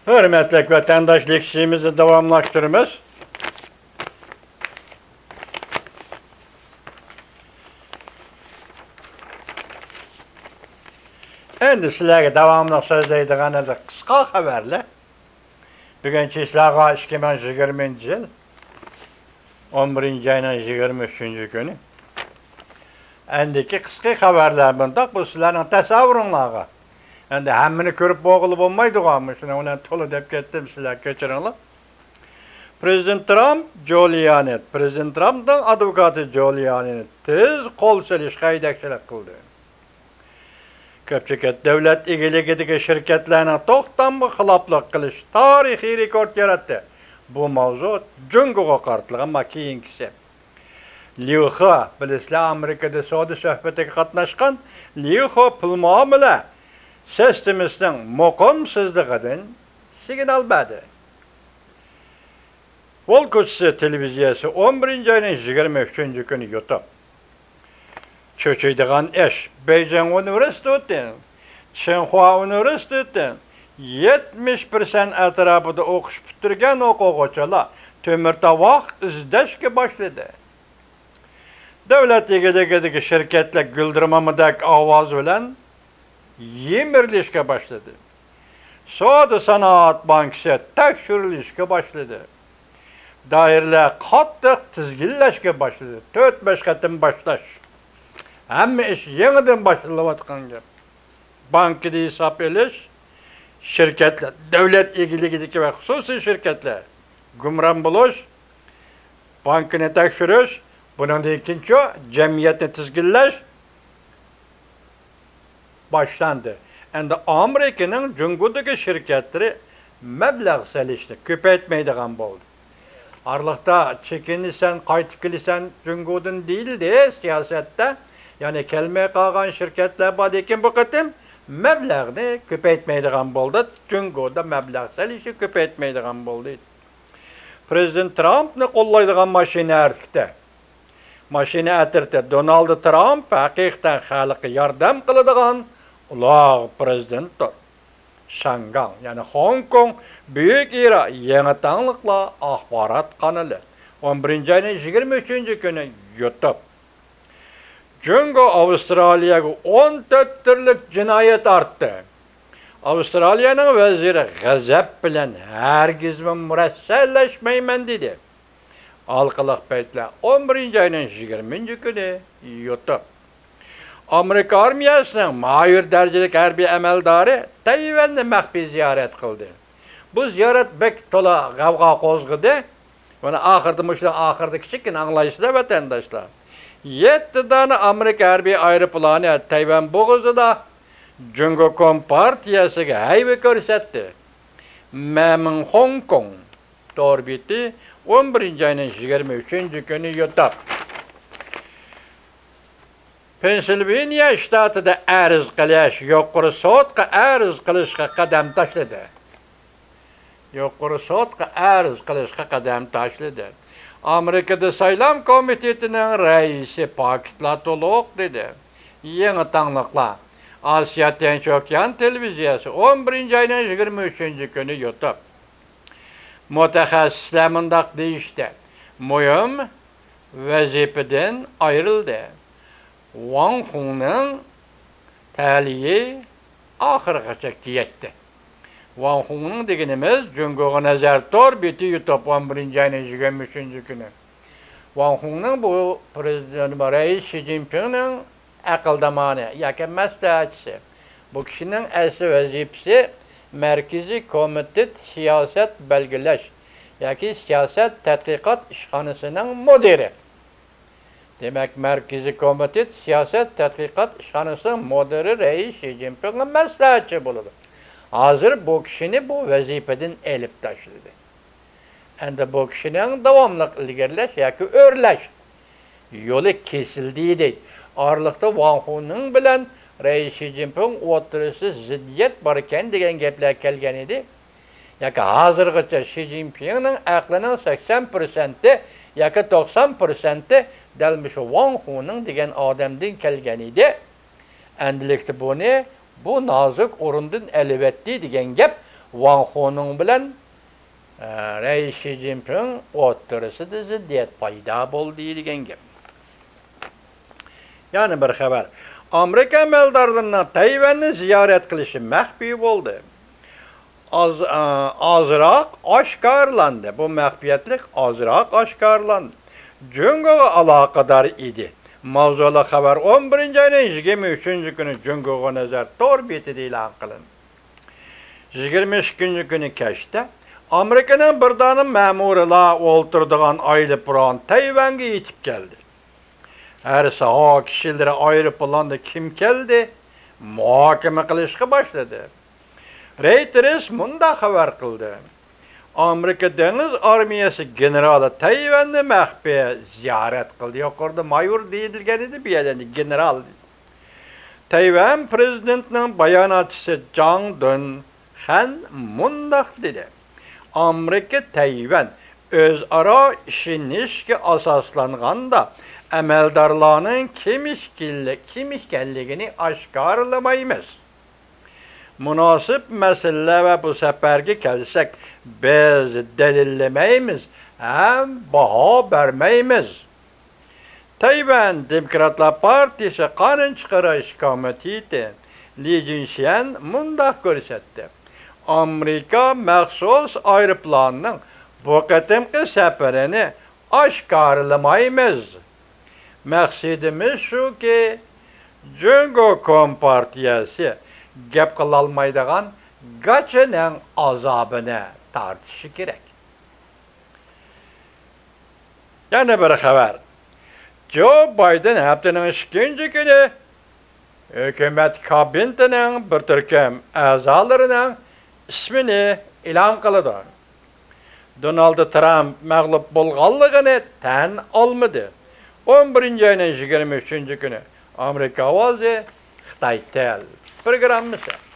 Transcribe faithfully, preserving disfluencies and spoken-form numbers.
ھۆرمەتلىك ۋەتەنداش، لېكسىيىمىزنى داۋاملاشتۇرىمىز. ئەمدى سىلەرگە داۋاملىق سۆزلەيدىغان ئەمدى قىسقا خەۋەرلەر. بۈگۈن چىسلاغا ئىككى مىڭ يىگىرمىنچى يىل ئون بىرىنچى ئاينىڭ يىگىرمە ئۈچىنچى كۈنى. ئەندىكى قىسقا خەۋەرلەر مۇنداق، بۇ سىلەرنىڭ تەسەۋۋۇرۇڭلارغا. ئەمدى ھەممىنى كۆرۈپ بولغىلى بولمايدىغان، مۇشۇنىڭ بىلەن تولا دەپ كەتتىم، سىلەر كەچۈرۈڭلار. پرېزىدېنت ترامپ جۇلىيانى، پرېزىدېنت ترامپنىڭ ئادۋوكاتى جۇلىيانىنى تېز قول سېلىشقا ھەيدەكچىلىك قىلدى. كۆپچىلىك دۆلەت ئىگىلىكىدىكى شىركەتلەرنىڭ توختامغا خىلاپلىق قىلىش تارىخىي رېكورت ياراتتى. بۇ ماۋزۇ جۇڭگوغا قارىتىلغان، مانا كېيىنكىسى. ليۇ خې، بىلىسىلەر، ئامېرىكىدا سودا سۆھبىتىگە قاتناشقان ليۇ خې پۇل مۇئامىلە سىستېمىسىنىڭ مۇقىمسىزلىقىدىن سىگنال بەردى. ۋول كوچىسى تېلېۋىزىيەسى ئون بىرىنچى ئاينىڭ يىگىرمە ئۈچىنچى كۈنى يۇتۇپ، چۆچۈيدىغان ئىش، بېيجىڭ ئۇنىۋېرسىتېتى، چىڭخۇا ئۇنىۋېرسىتېتى، يەتمىش پىرسەنت ئەتراپىدا ئوقۇش پۈتتۈرگەن ئوقۇغۇچىلار تۆمۈر تاۋاق ئىزدەشكە باشلىدى. دۆلەت ئىگىلىكىدىكى شىركەتلەر گۈلدۈرمامىدەك ئاۋاز بىلەن يىمىرىلىشكە باشلىدى. سودا سانائەت بانكىسى تەكشۈرۈلۈشكە باشلىدى. دائىرىلەر قاتتىق تىزگىنلەشكە باشلىدى. تۆت-بەش قېتىم باشلاش. ھەممە ئىش يېڭىدىن باشلىنىۋاتقان گەپ. بانكىدا ھېساب ئېلىش، شىركەتلەر، دۆلەت ئىگىلىكىدىكى ۋە خۇسۇسىي شىركەتلەر گۇمران بولۇش، بانكىنى تەكشۈرۈش، بۇنىڭدىن كېيىنچۇ جەمئىيەتنى تىزگىنلەش باشلاندى. ئەمدى ئامېرىكىنىڭ جۇڭگودىكى شىركەتلىرى مەبلەغ سېلىشنى كۆپەيتمەيدىغان بولدى. ئارىلىقتا چېكىنىسەن، قايتىپ كېلىسەن جۇڭگودىن دېيىلدى سىياسەتتە. يەنى كەلمەي قالغان شىركەتلەر بار، لېكىن بۇ قېتىم مەبلەغنى كۆپەيتمەيدىغان بولدى. جۇڭگودا مەبلەغ سېلىشنى كۆپەيتمەيدىغان بولدى. پرېزىدېنت ترامپنى قوللايدىغان ماشىنا ھەرىكىتى. ماشىنا ئەترىتى. دونالد ترامپ ھەقىقەتەن خەلققە ياردەم قىلىدىغان ئۇلۇغ پرېزىدېنتتۇر. شياڭگاڭ، يەنى خوڭكوڭ، بۈيۈك ئىرا، يېڭى تاڭلىقلار ئاخبارات قانىلى. ئون بىرىنچى ئاينىڭ يىگىرمە ئۈچىنچى كۈنى يۇتۇپ. جۇڭگو ئاۋسترالىيەگە ئون تۆت تۈرلۈك جىنايەت ئارتتى. ئاۋسترالىيەنىڭ ۋەزىرى غەزەپ بىلەن ھەرگىزمۇ مۇرەسسەلەشمەيمەن دېدى. ھالقىلىق پەيتلەر ئون بىرىنچى ئاينىڭ يىگىرمىنچى كۈنى يۇتۇپ. ئامېرىكا ئارمىيەسىنىڭ مايور دەرىجىلىك ھەربىي ئەمەلدارى تەيۋەننى مەخپىي زىيارەت قىلدى. بۇ زىيارەت بەك تولا غەۋغا قوزغىدى. مانا ئاخىرىدا، مۇشۇنىڭ ئاخىرىدا كىچىككىنە ئاڭلايسىلەر، ۋەتەنداشلار. يەتتە دانە ئامېرىكا ھەربىي ئايروپىلانى تەيۋەن بوغۇزىدا جۇڭگو كومپارتىيەسىگە ھەيۋە كۆرسەتتى. مەمىڭ خوڭكوڭ تور بېتى ئون بىرىنچى ئاينىڭ يىگىرمە ئۈچىنچى كۈنى يۇتۇپ. پېنسىلۋېنىيە شتاتىدا ئەرز قىلىش، يۇقىرى سوتقا ئەرز قىلىشقا قەدەم تاشلىدى. يۇقىرى سوتقا ئەرز قىلىشقا قەدەم تاشلىدى. ئامېرىكىدا سايلام كومىتېتىنىڭ رەئىسى پاكىتلار تولۇق دېدى. يېڭى تاڭلىقلار. ئاسىيا تىنچ ئوكيان تېلېۋىزىيەسى ئون بىرىنچى ئاينىڭ يىگىرمە ئۈچىنچى كۈنى يۇتۇپ. مۇتەخەسسىسلەر مۇنداق دېيىشتى، مۇھىم ۋەزىپىدىن ئايرىلدى. ۋاڭ خۇڭنىڭ تەلىيى ئاخىرغىچە يەتتى. ۋاڭ خۇڭنىڭ دېگىنىمىز جۇڭگوغا نەزەر تور بېتى يۇتۇپ، ئون بىرىنچى ئاينىڭ يىگىرمە ئۈچىنچى كۈنى. ۋاڭ خۇڭنىڭ بۇ پرېزىدېنت، رەئىس شى جىنپىڭنىڭ ئەقىلدامانى ياكى مەسلىھەتچىسى. بۇ كىشىنىڭ ئەسلى ۋەزىپىسى مەركىزىي كومىتېت سىياسەت بەلگىلەش ياكى سىياسەت تەتقىقات ئىشخانىسىنىڭ مۇدىرى. دېمەك، مەركىزىي كومىتېت سىياسەت تەتقىقات ئىشخانىسىنىڭ مۇدىرى رەئىس شى جىنپىڭغا مەسلىھەتچى بولىدۇ. ھازىر بۇ كىشىنى بۇ ۋەزىپىدىن ئېلىپ تاشلىدى. ئەمدى بۇ كىشىنىڭ داۋاملىق ئىلگىرىلەش ياكى ئۆرلەش يولى كېسىلدى دەيدۇ. ئارىلىقتا ۋاڭ خۇنىڭ بىلەن رەئىس شى جىنپىڭ ئوتتۇرىسىدا زىددىيەت باركەن دېگەن گەپلەر كەلگەن ئىدى. ياكى ھازىرغىچە شى جىنپىڭنىڭ ئەقلىنىڭ سەكسەن پىرسەنتى ياكى توقسان پىرسەنتى دەل مۇشۇ ۋاڭ خۇنىڭ دېگەن ئادەمدىن كەلگەن ئىدى. ئەمدىلىكتە بۇنى بۇ نازۇك ئورۇندىن ئېلىۋەتتى دېگەن گەپ ۋاڭ خۇنىڭ بىلەن، ئە، رەئىس شى جىنپىڭ ئوتتۇرىسىدا زىددىيەت پەيدا بولدى دېگەن گەپ. يەنە بىر خەۋەر. ئامېرىكا ئەمەلدارلىرىنىڭ تەيۋەننى زىيارەت قىلىشى مەخپىي بولدى. ئاز-، ئا-، ئازراق ئاشكارىلاندى. بۇ مەخپىيەتلىك ئازراق ئاشكارىلاندى. جۇڭگوغا ئالاقىدار ئىدى. ماۋزۇلۇق خەۋەر ئون بىرىنچى ئاينىڭ يىگىرمە ئۈچىنچى كۈنى جۇڭگوغا نەزەر تور بېتىدە ئېلان قىلىندى. يىگىرمە ئىككىنچى كۈنى كەچتە ئامېرىكىنىڭ بىر دانە مەمۇرىلار ئولتۇرىدىغان ئايروپىلان تەيۋەنگە يېتىپ كەلدى. ھەر ساھە كىشىلىرى ئايروپىلاندا كىم كەلدى، مۇھاكىمە قىلىشقا باشلىدى. رېيتېرس مۇنداق خەۋەر قىلدى: ئامېرىكا دېڭىز ئارمىيەسى گېنېرالى تەيۋەننى مەخپىي زىيارەت قىلدى. يۇقىرىدا مايور دېيىلگەن ئىدى، بۇ يەردە ئەمدى گېنېرال. تەيۋەن پىرېزىدېنتىنىڭ باياناتچىسى جاڭ دۇن خەن مۇنداق دېدى: ئامېرىكا تەيۋەن ئۆزئارا ئىشىنىشكە ئاساسلانغاندا، ئەمەلدارلارنىڭ كىم ئىكەنلىك-، كىم ئىكەنلىكىنى ئاشكارىلىمايمىز. مۇناسىپ مەسىلىلەر ۋە بۇ سەپەرگە كەلسەك، بىز دەلىللىمەيمىز ھەم باھا بەرمەيمىز. تەيۋەن دېموكراتلار پارتىيىسى قانۇن چىقىرىش كومىتېتى لى جىنشيەن مۇنداق كۆرسەتتى: ئامېرىكا مەخسۇس ئايروپىلانىنىڭ بۇ قېتىمقى سەپىرىنى ئاشكارىلىمايمىز. مەقسىتىمىز شۇكى، جۇڭگو كومپارتىيەسى گەپ قىلالمايدىغان گاچىنىڭ ئازابىنى تارتىشى كېرەك. يەنە بىر خەۋەر. جو بايدېن ھەپتىنىڭ ئىككىنچى كۈنى ھۆكۈمەت كابىنېتىنىڭ بىر تۈركۈم ئەزالىرىنىڭ ئىسمىنى ئېلان قىلىدۇ. دونالد ترامپ مەغلۇپ بولغانلىقىنى تەن ئالمىدى. ئون بىرىنچى ئاينىڭ يىگىرمە ئۈچىنچى كۈنى ئامېرىكا ئاۋازى، خىتاي تېل پروگراممىسى.